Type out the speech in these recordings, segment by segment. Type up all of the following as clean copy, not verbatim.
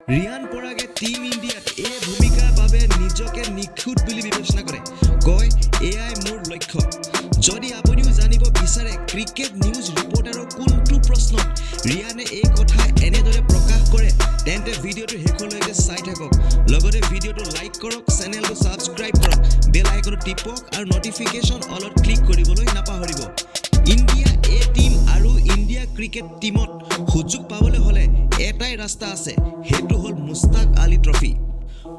ৰিয়ান পৰাগে টীম ইণ্ডিয়াত এই ভূমিকাৰ বাবে নিজকে নিখুঁত বুলি বিবেচনা কৰে। কয়, এয়াই মোৰ লক্ষ্য। যদি আপুনিও জানিব বিচাৰে ক্ৰিকেট নিউজ ৰিপৰ্টাৰৰ কোনটো প্ৰশ্নত ৰিয়ানে এই কথা এনেদৰে প্ৰকাশ কৰে, তেন্তে ভিডিঅ'টো শেষলৈকে চাই থাকক। লগতে ভিডিঅ'টো লাইক কৰক, চেনেলটো ছাবস্ক্ৰাইব কৰক, বেল আইকনটো টিপক আৰু নটিফিকেশ্যন অলত ক্লিক কৰিবলৈ নাপাহৰিব। ইণ্ডিয়া এ টীম আৰু ইণ্ডিয়া ক্ৰিকেট টীমত সুযোগ পাবলৈ হ'লে এটাই ৰাস্তা আছে, সেইটো হ'ল Mushtaq Ali trophy.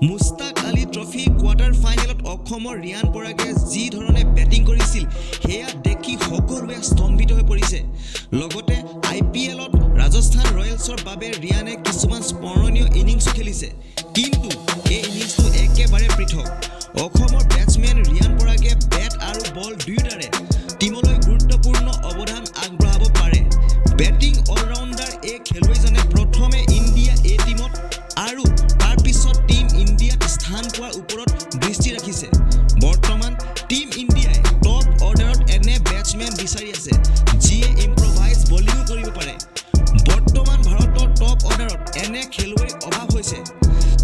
Mushtaq Ali trophy quarter ফাইনেলত অসমৰ ৰিয়ান পৰাগে যি ধৰণে বেটিং কৰিছিল, সেয়া দেখি সকলোৱে স্তম্ভিত হৈ পৰিছে। লগতে আই পি এলত ৰাজস্থান ৰয়েলছৰ বাবে ৰিয়ানে কিছুমান স্মৰণীয় ইনিংছো খেলিছে। কিন্তু এই ইনিংছটো একেবাৰে পৃথক। অসমৰ বেটছমেন ৰিয়ান পৰাগে বেট আৰু বল দুয়োটাৰে টীমলৈ গুৰুত্বপূৰ্ণ অৱদান আগবঢ়াব পাৰে। বেটিং অলৰাউণ্ডাৰ এই খেলুৱৈজনে প্ৰথমে ইণ্ডিয়া এ টীমত আৰু তাৰ পিছত টীম ইণ্ডিয়াত স্থান পোৱাৰ ওপৰত দৃষ্টি ৰাখিছে। বৰ্তমান টীম ইণ্ডিয়াই টপ অৰ্ডাৰত এনে বেটছমেন বিচাৰি আছে, যিয়ে ইম্প্ৰভাইজ বলিঙো কৰিব পাৰে। বৰ্তমান ভাৰতৰ টপ অৰ্ডাৰত এনে খেলুৱৈৰ অভাৱ হৈছে।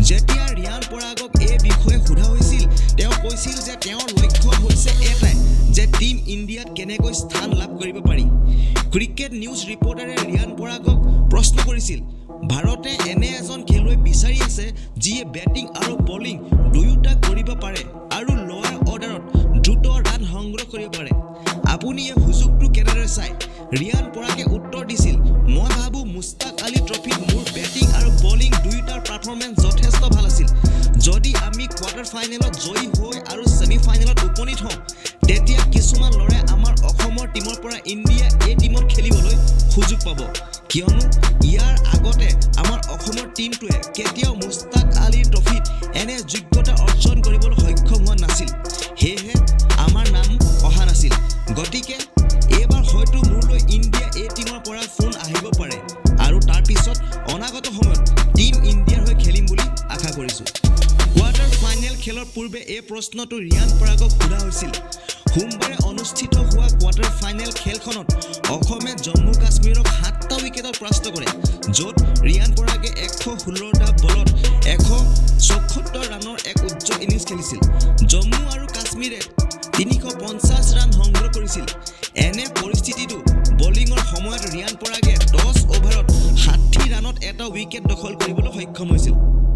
যেতিয়া ৰিয়ান পৰাগক এই বিষয়ে সোধা হৈছিল, তেওঁ কৈছিল যে তেওঁৰ লক্ষ্য হৈছে এটাই যে টীম ইণ্ডিয়াত কেনেকৈ স্থান লাভ কৰিব পাৰি। ক্ৰিকেট নিউজ ৰিপৰ্টাৰে ৰিয়ান পৰাগক প্ৰশ্ন কৰিছিল, ভাৰতে এনে এজন খেলুৱৈ বিচাৰি আছে, যিয়ে বেটিং আৰু বলিং দুয়োটা কৰিব পাৰে আৰু লৱাৰ অৰ্ডাৰত দ্ৰুত ৰান সংগ্ৰহ কৰিব পাৰে। আপুনি এই সুযোগটো কেনেদৰে চায়? ৰিয়ান পৰাগে উত্তৰ দিছিল, মই ভাবোঁ মুস্তাক আলী ট্ৰফীত মোৰ বেটিং আৰু বলিং দুয়োটাৰ পাৰফৰ্মেঞ্চ যথেষ্ট ভাল আছিল। যদি আমি কোৱাৰ্টাৰ ফাইনেলত জয়ী হৈ আৰু ছেমি ফাইনেলত উপনীত হওঁ, তেতিয়া কিছুমান ল'ৰাই আমাৰ অসমৰ টীমৰ পৰা ইণ্ডিয়া এ টীমত খেলিবলৈ সুযোগ পাব। কিয়নো ইয়াৰ আগতে আমাৰ অসমৰ টীমটোৱে কেতিয়াও মুস্তাক আলী ট্ৰফীত এনে যোগ্যতা অৰ্জন কৰিবলৈ সক্ষম হোৱা নাছিল। সেয়েহে আমাৰ নাম অহা নাছিল। গতিকে এইবাৰ হয়তো মোলৈ ইণ্ডিয়া এ টীমৰ পৰা ফোন আহিব পাৰে আৰু তাৰ পিছত অনাগত সময়ত টীম ইণ্ডিয়াৰ হৈ খেলিম বুলি আশা কৰিছোঁ। কোৱাৰ্টাৰ ফাইনেল খেলৰ পূৰ্বে এই প্ৰশ্নটো ৰিয়ান পৰাগক সোধা হৈছিল। সোমবাৰে অনুষ্ঠিত হোৱা কোৱাৰ্টাৰ ফাইনেল খেলখনত অসমে জম্মু কাশ্মীৰক 7টা উইকেটত পৰাস্ত কৰে, য'ত ৰিয়ান পৰাগে 116টা বলত 174 ৰানৰ এক উজ্জ্বল ইনিংছ খেলিছিল। জম্মু আৰু কাশ্মীৰে 350 ৰান সংগ্ৰহ কৰিছিল। এনে পৰিস্থিতিতো বলিঙৰ সময়ত ৰিয়ান পৰাগে 10 অভাৰত 60 ৰানত এটা উইকেট দখল কৰিবলৈ সক্ষম হৈছিল।